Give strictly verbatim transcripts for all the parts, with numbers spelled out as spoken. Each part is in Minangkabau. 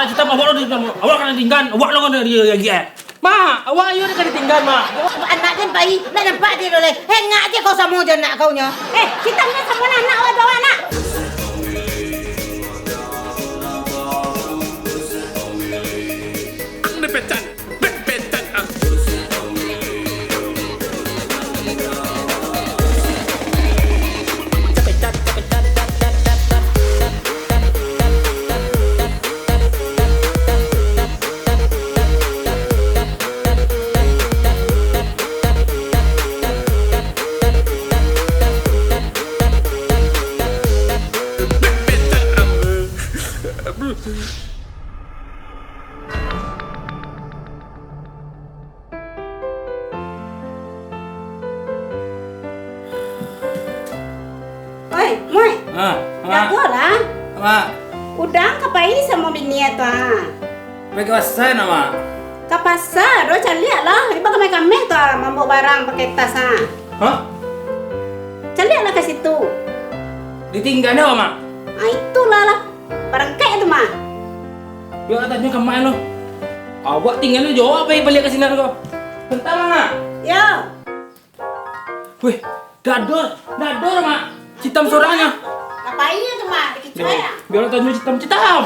Citam, awak lo di, awak ka ditinggan, awak lo ka di, di, di, eh. Mak, awak iyo ka ditinggan, Mak. Anak den pai, ndak nampak den doh lai. Hengak je kau samo jo anak kau nyo. Eh, Citam nyo samo lah anak awak jo awak, nak. Ang dipecat, dipecat ang. Oi, Muik. Ah, Mak. Jagolah. Mak. Uda ka pai samo bini tu, ah. Pai ka pasa, Mak? Ka pasa, doh, caliaklah. Ibo kameh-kameh tu, ah, mambaok barang pakai tas, ah. Hah? Caliaklah ka situ. Ditinggan awak, Mak? Ah, itulah lah. Barangkek tu, mah. Bia tanyo ka Mak lo. Awak tinggan lo jo awak pai baliak ka sinan ko. Bentar, Mak. Yo. Weh, dador, dador, Mak. Citam sorangnyo. Ngapain tu, Mak? Dikicuai, ah? Bia tanyo Citam, Citam.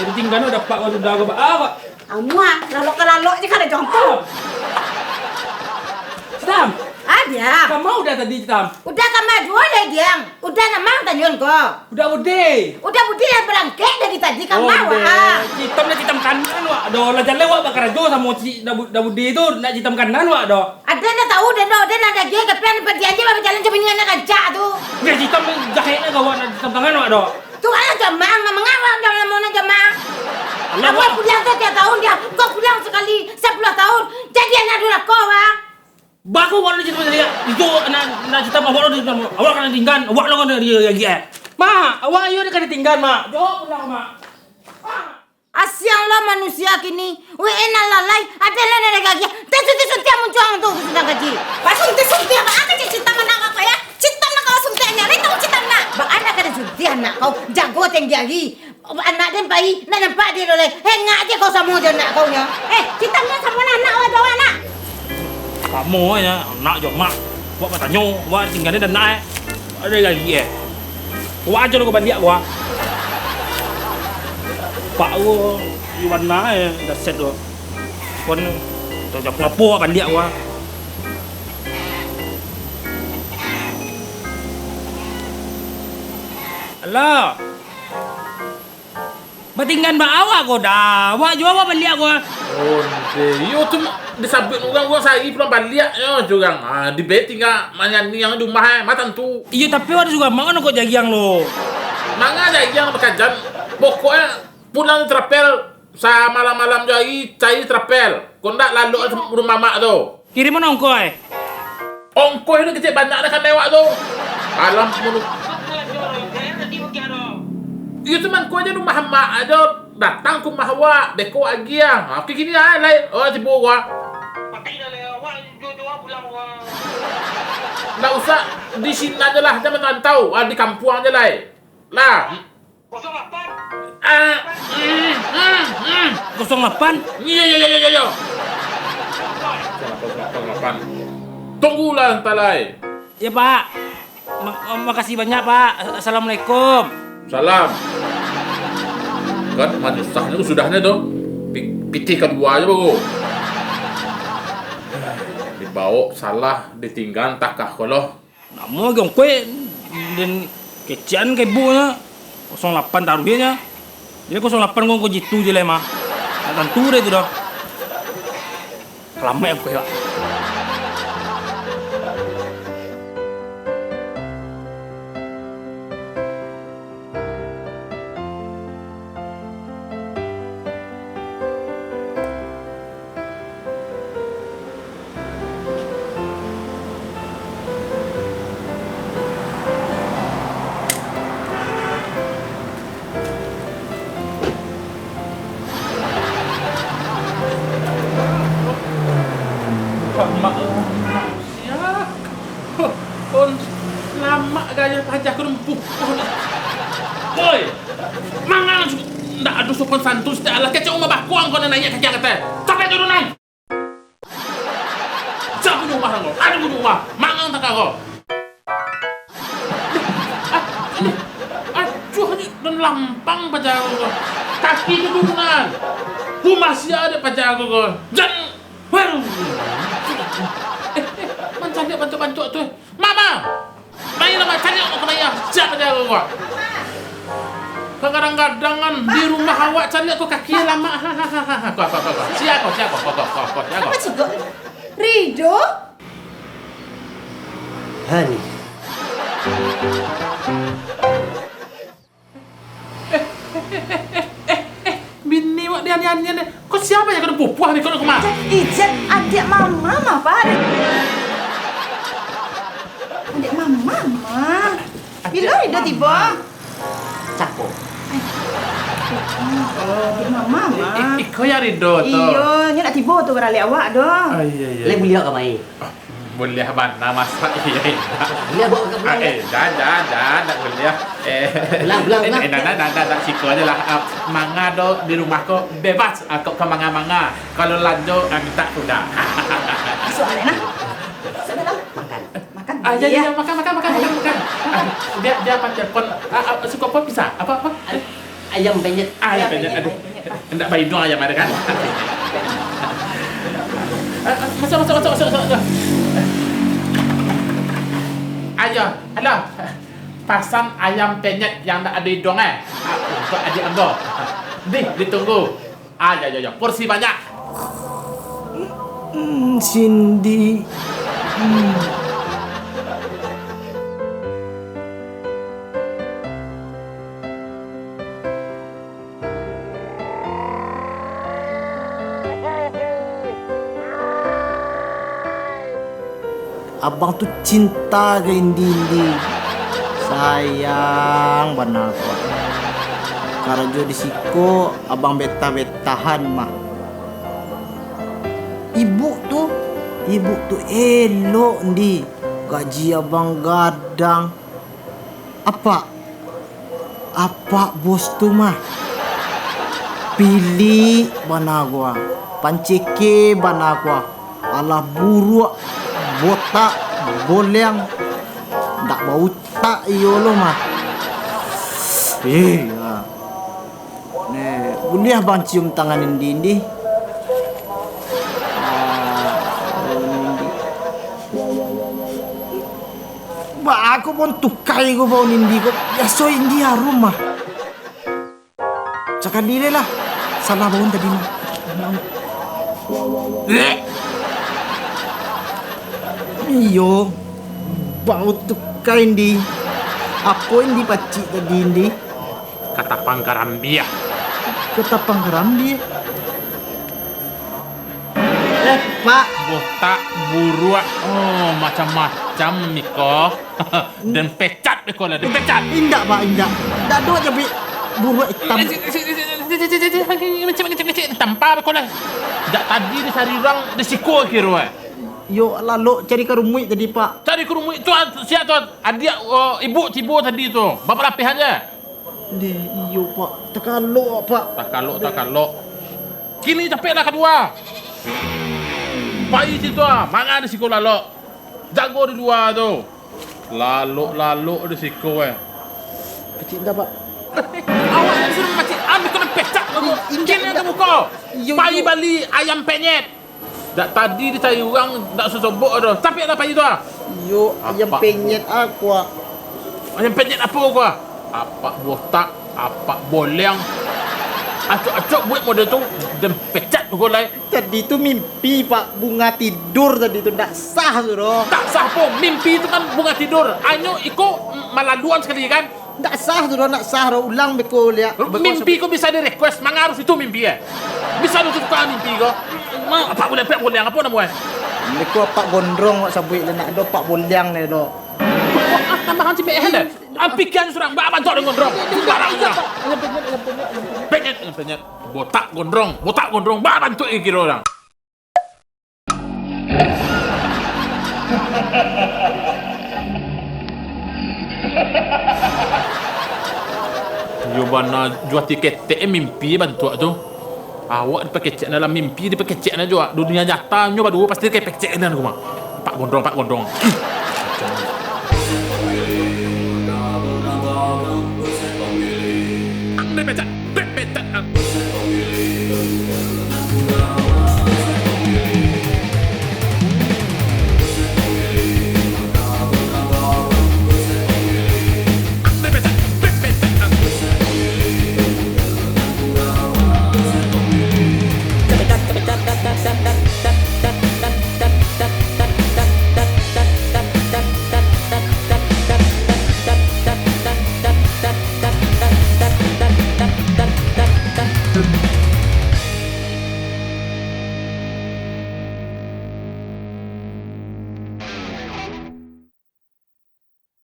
Jadi tinggan lo dapek ko sudah ko, Pak. Ah, Pak. Amuah, lalok ka lalok je kada jongkok. Citam. Ah, diam. Kama Uda tadi, Citam? Uda kama juo lai, diam. Uda nan ma tanyoan ko. Uda Budi. Uda Budi lah barangkek dari tadi kama, oh, wak. Citam lah citam kanan, wak. Doh, lah jaleh wak bakarajo samo ci-, Da Bu-, Da Budi tu, nak citam kanan, wak, doh. Ada nak tahu, dan doh, dan ada je, tapi anu padian je, bajalan cuma dengan nak rancak tu. Uda Citam jahek lah, wak, nak citam tangan, wak, doh. Tu alah jamang, mangawak dalam mana jamang. Alah, awak pulang tu tiap tahun dia, kau pulang sekali sepuluh tahun, jadi anak durako, wak. Bagus awak ni cerita tadi, ya. Itu nak, nak cerita awak ni, awak kena tinggal, awak lah kena dia lagi, eh. Mak, awak iyo kena tinggal, Mak. Jawab pulang, Mak. Mak. Asiang lah manusia kini. Weh, enak lalai. Ada lah nak lagi. Teh suntik-suntik muncul tu, sudah gaji. Pak suntik-suntik apa? Apa cik cerita mana apa ya? Cerita nak kau suntik ni. Lain tahu cerita nak. Bak anak kada suntik anak kau. Jago tinggi lagi. Anak den pai, ndak nampak den doh lai. Hengak je kau samo jo anak kau nyo. Eh, Citam nyo samo lah anak awak jo awak, nak. Samo nyo, anak jo mak. Wak batanyo, wak tinggalnyo dan anak, eh. Ada lagi, eh. Wak ajo lah kau baliak, wak. Pak, wak, Iwan na, eh, dah set, wak. Kon, tak jago apo, wak baliak, wak. Halo. Batinggan bak awak ko dah. Awak juo awak baliak ko. Onde, iyo tu disabuik urang, urang sahari pulang baliak nyo jo urang. Ah, di be tingga manyanyiang di rumah, eh, ma tantu. Iyo, tapi awak tu suka mak nak kok jagiang lo. Manga jagiang bakajan. Pokoknyo pulang di trapel samalam-malam jo hari cari trapel. Kok ndak lalok rumah mak tu. Kiriman ongkoh, eh? Ongkoh tu kecek banyak dah kanai awak tu. Alam mulu. Iyo tu mangko ajo rumah mak ajo datang ka rumah awak, beko agiah. Ha, oke gini ah, lai. Oh, tibo awak. Ndak usah di sinan je lah, jan marantau. Ah, di kampuang je lai. Lah. Kosong lapan. Ah, mm, mm, mm. Kosong lapan? Iyo, iyo, iyo, iyo, iyo. Kosong lapan, kosong lapan, kosong lapan. Tunggulah, antalai. Ya, Pak. Ma-, makasih banyak, Pak. Assalamualaikum. Salam. Kan manyusah ni sudah ni tu. Pi-, pitih kaduo ajo baru. Dibaok salah, ditinggan takah ko lo. Namo ge ongkoh, den kecekan ka ibunyo, kosong lapan taruihnyo. Jadi kosong lapan ko ongkoh jitu je lai mah. Ndak tantu deh tu doh. Alamak ongkoh, Pak. Lamak, lamak, siap. Kon lamak gaya pajah ko lumpuh. Oi, mangan. Ndak ado sopan santun, satiok alah kecek umah bakuang kau nan naiak kaki angkatnyo. Capek turunan! Sia punyo umah ko? Ado punyo umah. Mangang takah ko. Ah, ini. Aduh, ini dan lampang paja ko. Kaki tu turunan. Rumah sia dek paja ko. Jan. Waduh. Eh, eh, mancaliak bantuak-bantuak tu, eh. Mama! Mai lah, Mak, caliak ko ka Maya. Sia paja ko, ko. Kagadang-gadang kan di rumah awak, caliak ko kaki lamak. Ha, ha, ha, ha, ha. Ko, ko, ko, ko. Sia ko, sia ko, ko, ko, ko, ko, sia ko. Apa sih, Gok? Ridho? Hani. Bini wak dianian-anian deh. Ko sia nan ka pupuah ni, ko nak kumaha? Ijat, Ijat, adiak mama mah, Pak. Adiak mama mah. Bilo Ridho tibo? Cako. Adiak mama mah. I-, i-, iko yo Ridho tu. Iyo, nyo nak tibo tu baralek awak doh. Ah, iyo, iyo. Lai buliah ka mai? Ah, buliah bana, masa iyo indak? Buliah bawa ka pulang. Ah, eh, jan, jan, jan, ndak buliah. Eh. Pulang, pulang, eh, pulang. Eh, ndak, ndak, ndak, ndak, siko ajo lah. Ah, manga do di rumah ko bebas, ah, kok ka manga-manga. Kalau lanjo, ah, minta kuda. Masuk baliak nah. Masuk dalam. Makan. Makan. Ah, ya, ya, ya, makan, makan, makan, makan, makan. Ah, dia, dia apa telepon? Ah, ah, suka apa pizza? Apa, apa? Ay-, ayam penyet. Ah, ayam penyet, aduh. Indak baiduang ayam ado kan? Ah, ah, masuk, masuk, masuk, masuk, masuk, masuk. Ayo, halo. Pasan ayam penyet yang ndak ado iduang, eh. Ah, untuk adiak ambo. Dih, ditunggu. Ah, ya, ya, ya. Porsi banyak. Hmm, Cindy. Hmm. Abang tu cinta ka Indi, Indi. Sayang bana ko. Karajo di siko abang betah-betahan mah. Ibuk tu, ibuk tu elok, Indi. Gaji abang gadang. Apak, apak bos tu mah. Pilik bana ko ah. Panceke bana ko ah. Alah buruak, botak, boleang. Ndak bautak iyo lo mah. Eh, ah. Neh, buliah bang cium tangan Indi, Indi? Ah, Indi. Baa ko baun tukai ko baun Indi ko. Biaso Indi harum mah. Sakali lai lah. Salah baun tadi mah. Iyo. Baun tukai, Indi. Apo Indi pacik tadi, Indi? Katapang karambia. Katapang karambia? Eh, Pak. Botak, buruak, oh, macam-macam niko. Den pecat beko lah, den pecat. Indak, Pak, indak. Indak ado cabe buruak itam. Tampa beko lah. Jak tadi disari urang, di siko kiro, eh. Yo, lalok cari karumuik tadi, Pak. Cari karumuik tu, sia tu, adiak, oh, ibuk tibo tadi tu. Bapak lapeh aja. Deh, iyo, Pak. Takalok, Pak. Takalok, takalok. Kini capeklah kadua. Pai situ ah, manga di siko lalok. Jago di lua tu. Lalok-lalok di siko, eh. Kecik dah, Pak. Awak ni suruah macik, ambil kena pecak tu. Indak, kini indak. Kamu ko. Iyo, pai iyo. Bali ayam penyet. Dak tadi dicari urang, dak sosobok doh. Capeklah pai tu ah. Iyo, ayam penyet aku ah. Ayam penyet apo ko ah? Apak botak, apak boleang. Acok-acok buek model tu, den pecat ko lai. Tadi tu mimpi, Pak, bunga tidur tadi tu, ndak sah tu doh. Tak sah po, mimpi tu kan bunga tidur. Anyo iko malaluan sakali kan? Ndak sah tu doh, ndak sah doh. Ulang beko liak. Mimpi ko bisa di-request, manga harus itu mimpi eh. Bisa tu tukar mimpi ko. Ma, apak boleang, apak boleang, apo namo eh? Beko apak gondrong, wak sabuik lah, ndak ado apak boleang ni doh. Ah, tambahan si P L eh. Ah, pikiran surang, ba bantuak dengan gondrong. Sembarang surang. Penyet, penyet, penyet. Botak gondrong, botak gondrong, ba bantuak kiro urang. Yo bana, jo ati ketek mimpi bantuak tu. Awak dipakecek dalam mimpi, dipakecek na jo dunia nyata nyo baduo pasti dipakecek nan ko mah. Pak gondrong, pak gondrong.